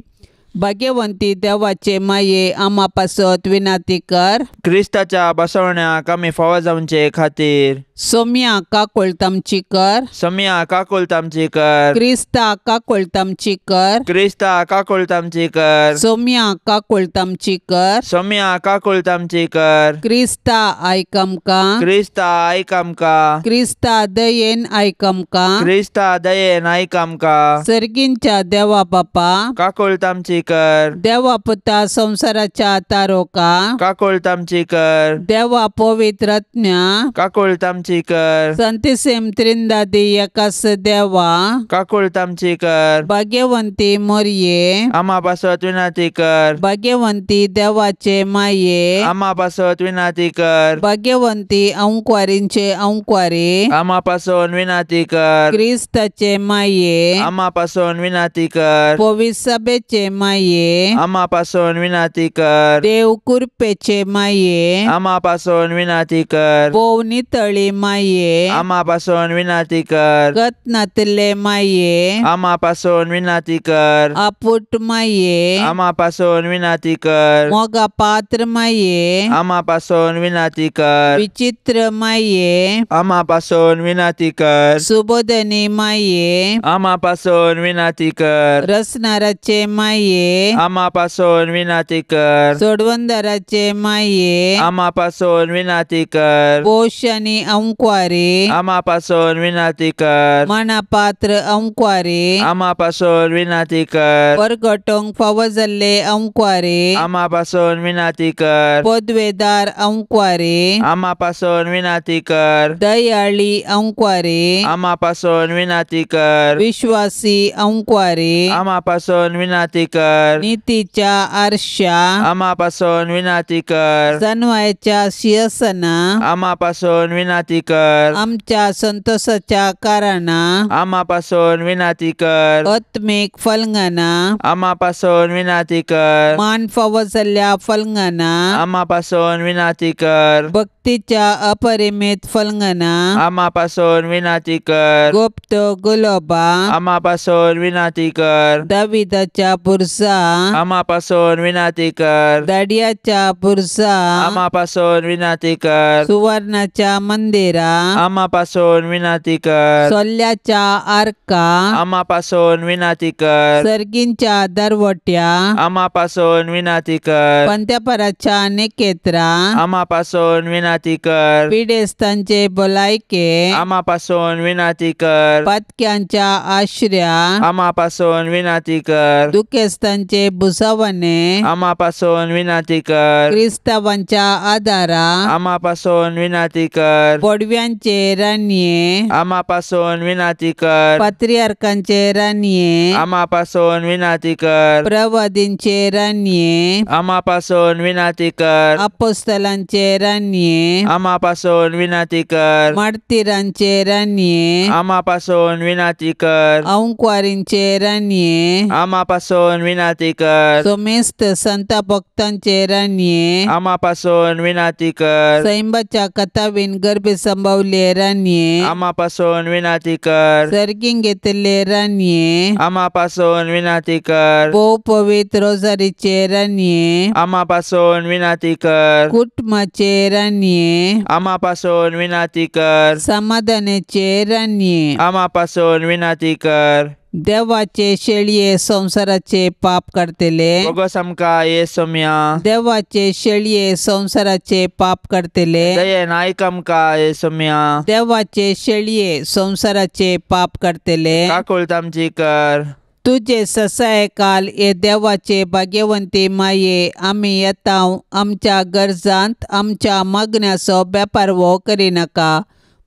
भाग्यवंती देवाचे माये आमा पासत विनंती कर. क्रिस्ताच्या बसवण्याक आमी फावो जावचे खातीर सोम्या काकुळट आमची कर. सोम्या काकुळट आमची कर. क्रिस्ता काकुळट आमची कर. क्रिस्ता काकुळट आमची कर. सोम्या काकुळट आमची कर. सोम्या काकुळट आमची कर. क्रिस्ता आयक आमकां. क्रिस्ता आयक आमकां. क्रिस्ता दयेन आयक आमकां. क्रिस्ता दयेन आयक आमकां. सर्गींच्या देवा बापा काकुळट आमची विनाती कर। देवा पुता संवसाराच्या तारोका काकुळट आमची कर। देवा पवित्र आत्म्या काकुळट आमची कर। संतिसेम त्रिंदादी एकास देवा काकुळट आमची कर। भाग्यवंती मोरये आमा पासत विनाती कर। भाग्यवंती देवाचे माये आमा पासत विनाती कर। भाग्यवंती अंकवारींचे अंकवारी आमा पासून विनाती कर। क्रिस्ताचे माये आमा पासून विनाती कर। पवित्र सभेचे माये आमा पासून विनाती कर। देव कृपेचे माये आमा पासून विनाती कर। भोव नितळी माये आमा पासून विनाती कर। गत नातिल्ले माये आमा पासून विनाती कर। आपुट माये आमा पासून विनाती कर। मोगा पात्र माये आमा पासून विनाती कर। विचित्र माये आमा पासून विनाती कर। सुबोधनी माये आमा पासून विनाती कर। रसनाराचे माये आमा पासून विनाती कर। सोडवंदराचे माये आमा पासून विनाती कर। पोष आनी अंकवारी आमा पासून विनाती कर। मनापात्र अंकवारी आमा पासून विनाती कर। परगटोंक फावो जाल्ले अंकवारी आमा पासून विनाती कर। पदवेदार अंकवारी आमा पासून विनाती कर। दयाळी अंकवारी आमा पासून विनाती कर। विश्वासी अंकवारी आमा पासून विनाती कर। नीतीच्या आरशा आमा पासून विनाती कर। जनवायच्या शिरसना आमा पासून विनाती कर। आमच्या संतोषाच्या कारणा आमा पासून विनाती कर। आत्मिक फलंगना आमा पासून विनाती कर। मान फावो जाल्ल्या फलंगना आमा पासून विनाती कर। भक्तीच्या अपरिमित फलंगना आमा पासून विनाती कर। गुप्त गुलोबा आमा पासून विनाती कर। दाविदाच्या बुरसा आमा पासून विनाती कर। दाडियाच्या बुरसा आमा पासून विनाती कर। सुवर्णाच्या मंदिरा आमा पासून विनाती कर। सोल्याच्या आर्का आमा पासून विनाती कर। सर्गींच्या दरवट्या आमा पासून विनाती कर। पंत्यापराच्या निकेत्रा आमा पासून विनाती कर। पिडेस्तांचे भलायके आमा पासून विनाती कर। पातक्यांच्या आश्र्या आमा पासून विनाती कर। दुखेस्तांचे भुसावणे आमा पासून विनाती कर। क्रिस्तावांच्या आदारा आमा पासून विनाती कर। पडव्यांचे राणये आमा पासून विनाती कर। पात्रियार्कांचे राणये आमा पासून विनाती कर। प्रवादींचे राणये आमा पासून विनाती कर। अपोस्तलांचे राणये आमा पासून विनाती कर। मार्तीरांचे राणये आमा पासून विनाती कर। अंकवारींचे राणये आमा पासून विनाती कर। सोमेस्त संत भक्तांचे राणये आमा पासून विनाती कर। सैंबाच्या कथावीन गर्भे संभवले राणये आमा पासून विनाती कर। सर्गींग घेतिल्ले राणये आमा पासून विनाती कर। भोव पवित्र रोजारीचे राणये आमा पासून विनाती कर। कुटुंबाचे राणये आमा पासून विनाती कर। समाधानाचे राणये आमा पासून विनाती कर। देवाचे शेळये संवसाराचे पाप काडटले बोगस आमकां येसोम्या। देवाचे शेळये संवसाराचे पाप काडटले दयेन आयक आमकां येसोम्या। देवाचे शेळये संवसाराचे पाप काडटले काकुळट आमची कर। तुजे ससाय काल हे देवाचे भाग्यवंती माये आमी येता आमच्या गरजांत आमच्या मागण्याचो बेपारवो करिनाका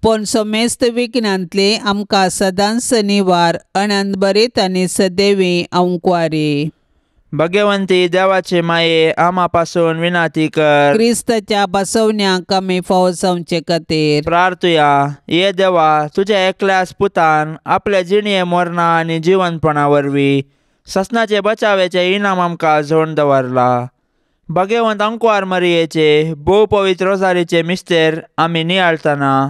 पूण समेस्त विघ्नांतली आमकां सदांच निवार अनंतभरीत आनी सदैवी अंकवारी। भगवंती देवाचे माये आमा पासून विनाती कर। क्रिस्ताच्या बसवण्याक आमी फावो जावचे खातीर प्रार्थुया। ये देवा, तुझ्या एकल्याच पुतान आपल्या जिणये मरणा आनी जिवनपणा वरवीं ससनाचे बचावेचे इनाम आमकां झोण दवरला। भगवंत अंकवार मरियेचे भोव पवित्र रोजारीचे मिस्तेर आमी नियाळतना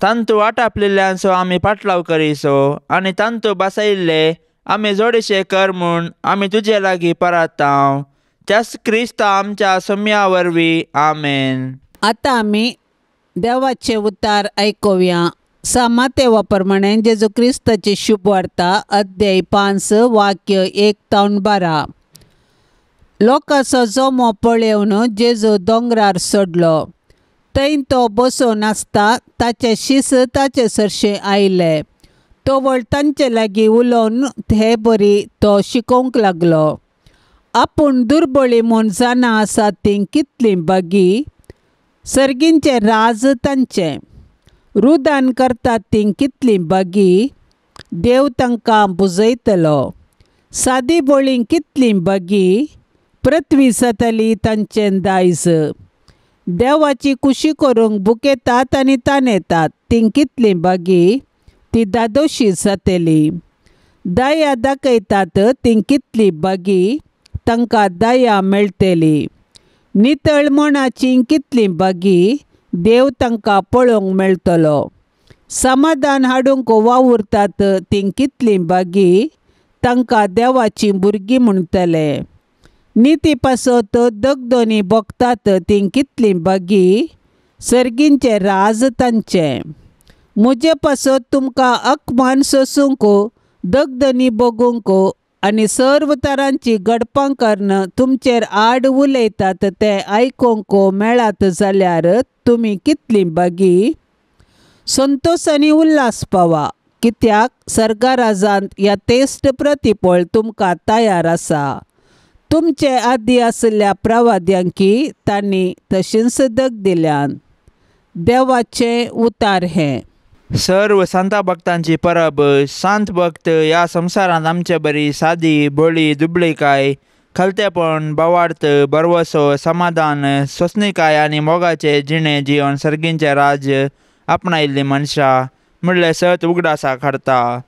तांतू आटापलेल्यांचो आमी पाटलाव करीसो आनी तांतू बसयिल्ले आमी जोडीशे कर म्हूण आमी तुजे लागीं परातांव त्याच क्रिस्ता आमच्या सम्या वरवीं आमेन। आतां आमी देवाचे उतार आयकुया। सामातेवा प्रमाणे जेजू क्रिस्ताची शुभवार्ता अध्याय 5 वाक्य 1 ते 12। लोकांचो जमो पळोवन जेजू दोंगरार चडलो। थंय तो बसून आसता ताचे शीस ताचे सरशें आयले। तवळ तांचे लागीं उलोवन हे बरी तो शिकोवंक लागलो। आपूण दुर्बळी म्हूण जाणा आसा तीं कितलीं बागी, सर्गींचें राज तांचें. रुदान करतात तीं कितलीं बागी, देव तांकां बुजयतलो. सादी बोळीं कितलीं बागी, पृथ्वी जातली तांचें दायज. देवाची कुशी करूंक बुकेतात आनी ताणेतात तीं कितलीं बागी, ती दादोशी जातली. दया दाखयतात तीं कितलीं बागी, तांकां दया मेळटली. नितळ मनाची कितलीं बागी, देव तांकां पळोवंक मेळटलो. समाधान हाडूंक वावुरतात तीं कितलीं बागी, तांकां देवाचीं भुरगीं म्हणटले. निती पासत दगदोनी भोगतात तीं कितलीं बागी, सर्गींचें राज तांचें. म्हजे पासत तुमकां अपमान सोसूंक, दगदनी भोगूंक आनी सर्व तरांची गडपां करून तुमचेर आड उलयतात तें आयकूंक मेळत जाल्यार तुमी कितलीं बागी. संतोश आनी उल्हास पावा, कित्याक सर्गराजांत ह्या तेश्ट प्रतिफळ तुमकां तयार आसा. तुमचे आदी आशिल्ल्या प्रवाद्यांकी तांणी तशेंच दग दिल्यान. देवाचें उतार हें. सर्व संता भक्तांची परब. सांत भक्त ह्या संवसारांत आमचे बरी सादी बोळी दुबळीकाय, खलतेपण, भावार्थ, भरवसो, समाधान, सोंसणीकाय आनी मोगाचे जिणे जिवन सर्गींचें राज्य आपणायिल्लीं मनशां म्हणलें सत उगडासाक हाडटा.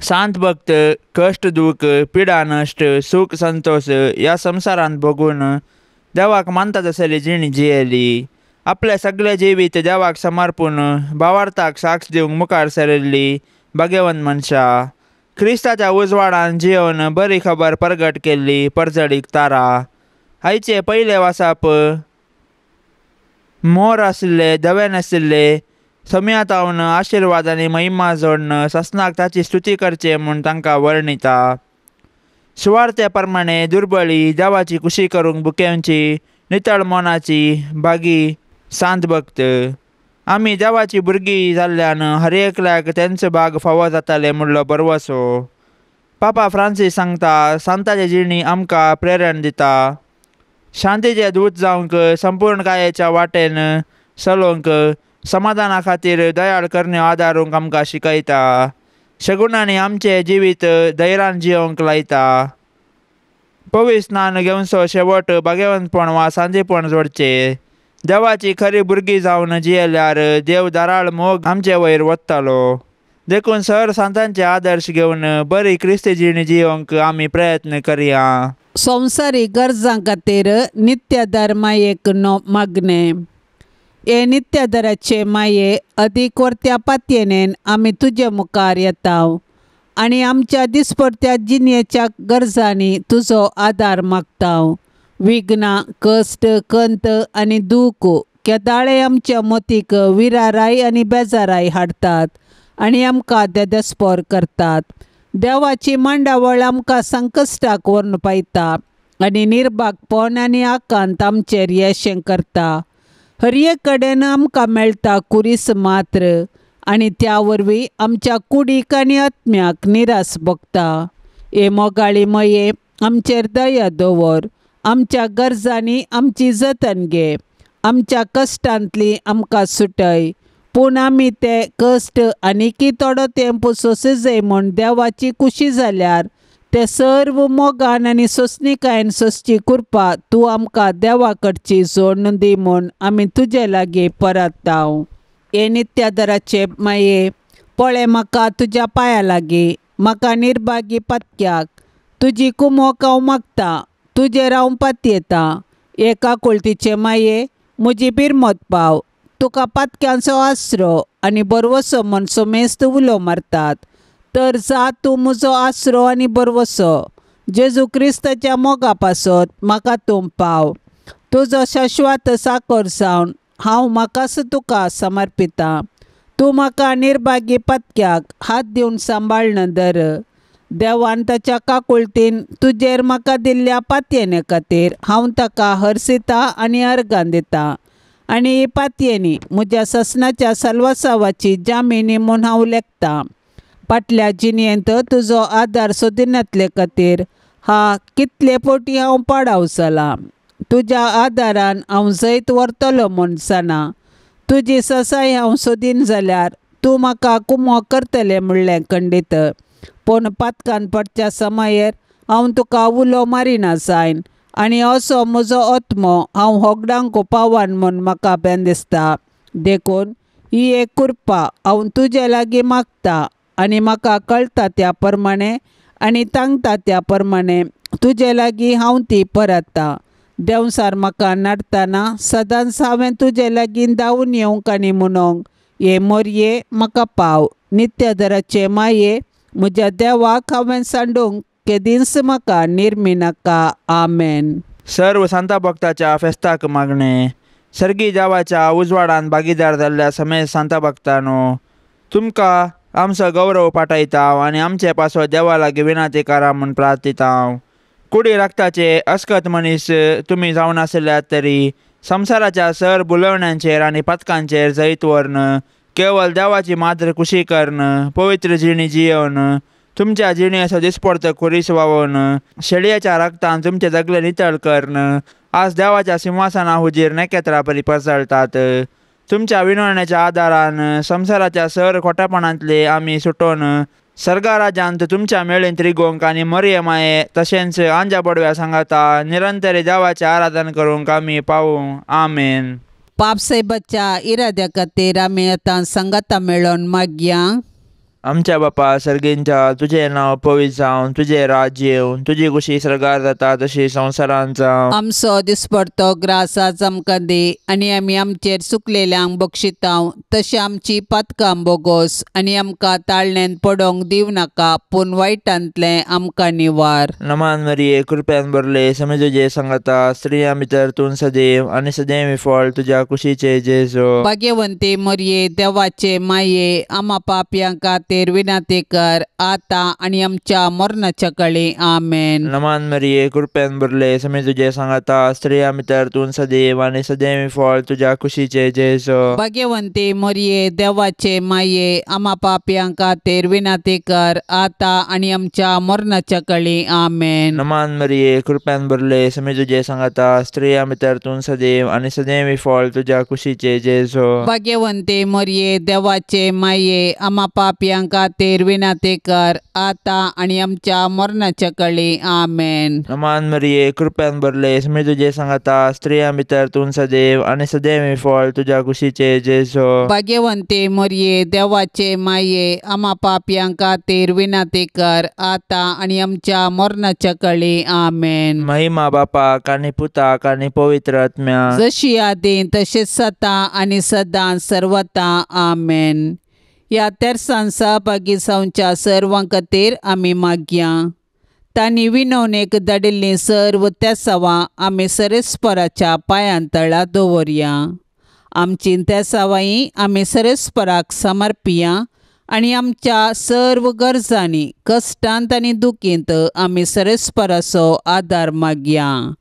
सांत भक्त कश्ट दूख, पिडा नश्ट, सूख संतोश ह्या संवसारांत भोगून देवाक मानता तसली जिणी जियेली. आपलें सगळें जिवीत देवाक समर्पून भावार्थाक साक्ष दिवंक मुखार सरिल्ली भाग्यवंत मनशां. क्रिस्ताच्या उजवाडान जियोवन बरी खबर परगट केल्ली परजळीक तारा. आयचे पयलें वासाप मोर आशिल्ले, धवे नाशिल्ले सम्यातावन आशिर्वाद आनी महिमा जोडून ससनाक ताची स्तुती करचे म्हूण तांकां वर्णिता. सुवार्थे प्रमाणे दुर्बळी देवाची कुशी करूंक बुकेवची नितळ मनाची बागी सांत भक्त. आमी देवाची भुरगीं जाल्ल्यान हर एकल्याक तेंचो भाग फावो जाताले म्हणलो भरवसो. पापा फ्रांसीस सांगता, सांताची जिणी आमकां प्रेरण दिता. शांतीचे दूत जावंक, संपूर्णकायेच्या वाटेन चलोवंक, समाधाना खातीर दयाळ करण्यो आदारूंक आमकां शिकयता. शगुणांनी आमचें जिवीत धैर्यान जियोवंक लायता. पवित्र स्नान घेवचो शेवट भाग्यवंतपण वा सांदीपण जोडचें. देवाची खरी भुरगीं जावन जियेल्यार देव धाराळ मोग आमचे वयर वत्तालो. देखून सर सांतांचे आदर्श घेवन बरी क्रिस्ती जिणी जियोवंक आमी प्रयत्न करया. संवसारीक गरजां खातीर नित्य मायेक मागणें. हे नित्यधराचे माये अदीक वर्त्या पातयेनेन आमी तुजे मुखार येता आनी आमच्या दिसपडत्या जिणेच्या गरजांनी तुजो आदार मागता. विघ्नां, कश्ट, कंत आनी दूख केदाळे आमच्या मतीक विराराय आनी बेजाराय हाडटात आनी आमकां देदेस्पोर करतात. देवाची मांडावळ आमकां संकश्टाक व्हरून पायता आनी निर्भागपण आनी आकांत आमचेर येशें करता. हर एक कडेन आमकां मेळटा कुरीस मात्र आनी त्या वरवीं आमच्या कुडीक आनी आत्म्याक निरास भोगता. हे मोगाळी मये आमचेर दया दवर. आमच्या गरजांनी आमची जतन घे. आमच्या कश्टांतली आमकां सुटय. पूण आमी ते कश्ट आनीकी थोडो तेंप सोंसजय म्हूण देवाची कुशी जाल्यार ते सर्व मोगान आनी सोंसणीकायेन सोंसची कृपा तूं आमकां देवा कडची जोडून दी म्हूण आमी तुजे लागीं परतता. हे नित्यादराचे माये, पळय म्हाका तुज्या पांया लागीं, म्हाका निर्भागी पातक्याक तुजी कुमोक हांव मागता, तुजेर हांव पातयेतां. हे काकुळतीचे माये, म्हजी बिरमत पाव. तुका पातक्यांचो आसरो आनी बरवसो म्हूण समेस्त उलो मारतात, तर जा तूं म्हजो आसरो आनी बरवसो. जेजू क्रिस्ताच्या मोगा पासत म्हाका तूं पाव. तुजो शाश्वत साकर जावन हांव म्हाकाच तुका समर्पितां. तूं म्हाका निर्भागी पातक्याक हात दिवन सांबाळन धर. देवान ताच्या काकुळतीन तुजेर म्हाका दिल्ल्या पातयेने खातीर हांव ताका हरसिता आनी अर्गां दितां आनी ही पातयेनी म्हज्या ससनाच्या सलवासावाची जामिनी म्हूण हांव लेखतां. फाटल्या जिणेंत तुजो आदार सोदिनातले खातीर हा कितले पोटी हांव पाडाव जालां. तुज्या आदारान हांव जैत व्हरतलो म्हूण जाणा. तुजी ससाय हांव सोदीन जाल्यार तूं म्हाका कुमोक करतलें म्हणलें खंडीत. पूण पातकान पडच्या समयेर हांव तुका उलो मारिना जायन आनी असो म्हजो आत्मो हांव होगडांक पावन म्हूण म्हाका बेन दिसता. देखून ही एक कृपा हांव तुजे लागीं मागता आनी म्हाका कळटा त्या प्रमाणे आनी तांगता त्या प्रमाणे तुजे लागीं हांव ती परतता. देंवसार म्हाका नाडतना सदांच हांवें तुजे लागीं धांवून येवंक आनी म्हणूंक हे मोरये म्हाका पाव. नित्यदराचे माये म्हज्या देवाक हांवें सांडूंक केदींच म्हाका निर्मिनाका. आमेन. सर्व सांता भक्ताच्या फेस्ताक मागणें. सर्गी देवाच्या उजवाडान भागीदार जाल्ल्या समेस्त सांता भक्तानो, तुमकां आमचो गौरव पाठयता आनी आमचे पासो देवा लागीं विनंती करा म्हूण प्रार्थिता. कुडी राखताचे अस्कत मनीस तुमी जावन आसल्यात तरी संवसाराच्या सर बुलवण्यांचेर आनी पथकांचेर जैत व्हरून केवल देवाची मात्र खुशी करून पवित्र जिणी जियोवन तुमच्या जिणेचो दिसपडतो खुरीस वावोवन शेळयेच्या रक्तान तुमचे जगले नितळ करून आज देवाच्या सिंहासना हुजीर नखेत्रां परी पसळटात. तुमच्या विनवण्याच्या आदारान संवसाराच्या सर खोटेपणांतले आमी सुटोवन सर्गाराजांत तुमच्या मेळींत रिगोवंक आनी मरये माये तशेंच आंजा बडव्या सांगाता निरंतर देवाचें आराधन करूंक आमी पावूं. आमेन. पापसाहेबाच्या इराद्या खातीर आमी आतां सांगाता मेळोवन मागया. आमच्या बापा सर्गींच्या, तुजें नांव पवित्र जावं, तुजें राज्य येवं, तुजी खुशी सर्गार जाता तशी संवसारांत जावं. आमचो दिसपडतो ग्रास आज आमकां दी आनी आमी आमचेर चुकलेल्यांक बक्षितांव तशें आमची पातकां बोगोस आनी आमकां ताळण्यान पडोवंक दिवं नाका पूण वायटांतलें आमकां निवार. नमान मरिये, कृपेन भरले, समे तुजे सांगाता, स्त्रियां भितर तूं सदैव आनी सदैव फळ तुज्या कुशीचे जेजू. भाग्यवंती मरिये, देवाचे माये, आमा पापयां खातीर विनंती कर आतां आनी आमच्या मरणाच्या कळी. आमेन. नमान मरिये, कृपेन भरले, समे तुजे सांगाता, स्त्रियां भितर तूं सदैव आनी सदैव फळ तुज्या कुशीचे जेजू. भाग्यवंती मरिये, देवाचे माये, आमा पापयां खातीर विनंती कर आतां आनी आमच्या मरणाच्या कळी. आमेन. नमान मरिये, कृपेन भरले, समे तुजे सांगाता, स्त्रियां भितर तूं सदैव आनी सदैव फळ तुज्या कुशीचे जेजू. भाग्यवंती मरिये, देवाचे माये, आमा पापयां खातीर विनंती कर आतां आनी आमच्या मरणाच्या कळी. आमेन. नमान मरिये, कृपेन भरले, समे तुजे सांगाता, स्त्रियां भितर तूं सदैव आनी सदैव फळ तुज्या कुशीचे जेजू. भाग्यवंती मरिये, देवाचे माये, आमा पापयां खातीर विनंती कर आतां आनी आमच्या मरणाच्या कळी. आमेन. महिमा बापाक आनी पुताक आनी पवित्र आत्म्याक, जशी आदी तशीच सदां आनी सदां सर्वता. आमेन. ह्या तेरसान सहभागी जावच्या सर्वां खातीर आमी मागया. तांणी विनवणेक धाडिल्लीं सर्व तेसावां आमी सरेस्पराच्या पांयां तळा दवरया. आमची तेसावांय आमी सरेस्पराक समर्पिया आनी आमच्या सर्व गरजांनी कश्टांत आनी दुखींत आमी सरेस्पराचो आदार मागया.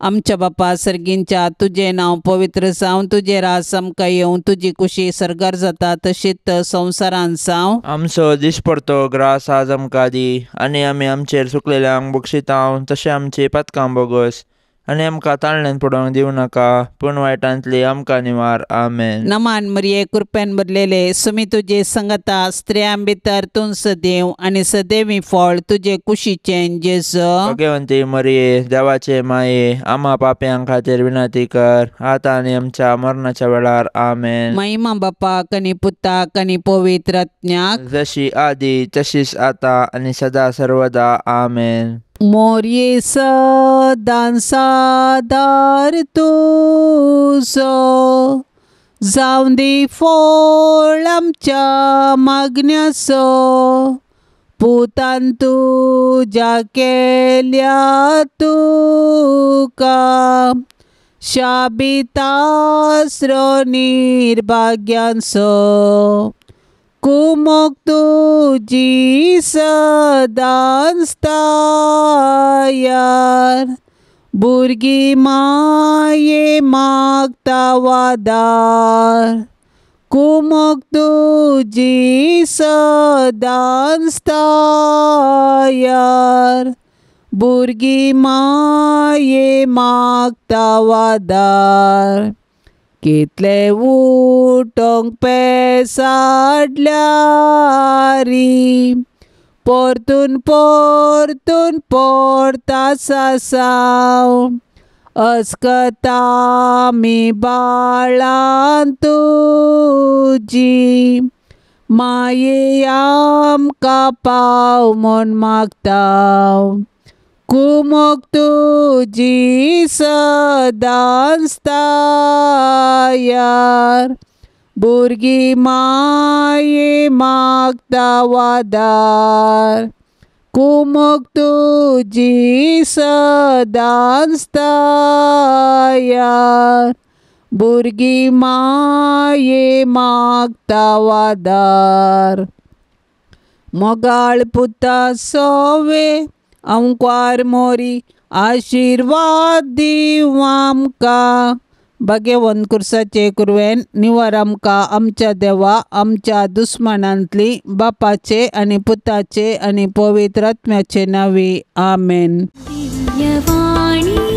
आमच्या बापा सर्गींच्या, तुजें नांव पवित्र जावं, तुजें राज आमकां येवं, तुजी खुशी सर्गार जाता तशीच संवसारांत जावं. आमचो दिसपडतो ग्रास आज आमकां दी आनी आमी आमचेर चुकलेल्यांक बक्षितांव तशें आमची पातकां बोगस आनी आमकां ताळण्यान पडोवंक दिवं नाका पूण वायटांतली आमकां निवार. आमेन. नमान मरिये, कृपेन भरलेले, सुमी तुजे संगता, स्त्रियां भितर तूं सदैव आनी सदैवी फळ तुजे कुशीचें जेजू. भाग्यवंती मरिये, देवाचे माये, आमा पापयां खातीर विनंती कर आतां आनी आमच्या मरणाच्या वेळार. आमेन. महिमा बापाक आनी पुताक आनी पवित्र आत्म्याक, जशी आदी तशीच आतां आनी सदा सर्वदा. आमेन. मोरये सदां सादार तुजो जावं दी फळ आमच्या मागण्याचो. पुतान तुज्या केल्या तुका शाबितास्रो निर्भाग्यांचो. कुमोक तुजी सदांच तयार भुरगीं माये मागता वादार. कुमोक तुजी सदांच तयार भुरगीं माये मागता वादार कितले उठोंक पेसाडल्यारी परतून परतून परता सासाव अस्कता आमी बाळां तुजी माये आमकां पाव म्हूण मागता कुमोक तुजी सदांच तयार भुरगीं माये मागता वादार कुमोक तुजी सदांच तयार भुरगीं माये मागता वादार मोगाळ पुता सोवे अंकवार मोरी आशिर्वाद दिवं आमकां भाग्यवंत कुर्साचे कुरवेन निवार आमकां आमच्या देवा आमच्या दुस्मानांतली बापाचे आनी पुताचे आनी पवित्र आत्म्याचे नांवी आमेन. दिव्यवाणी.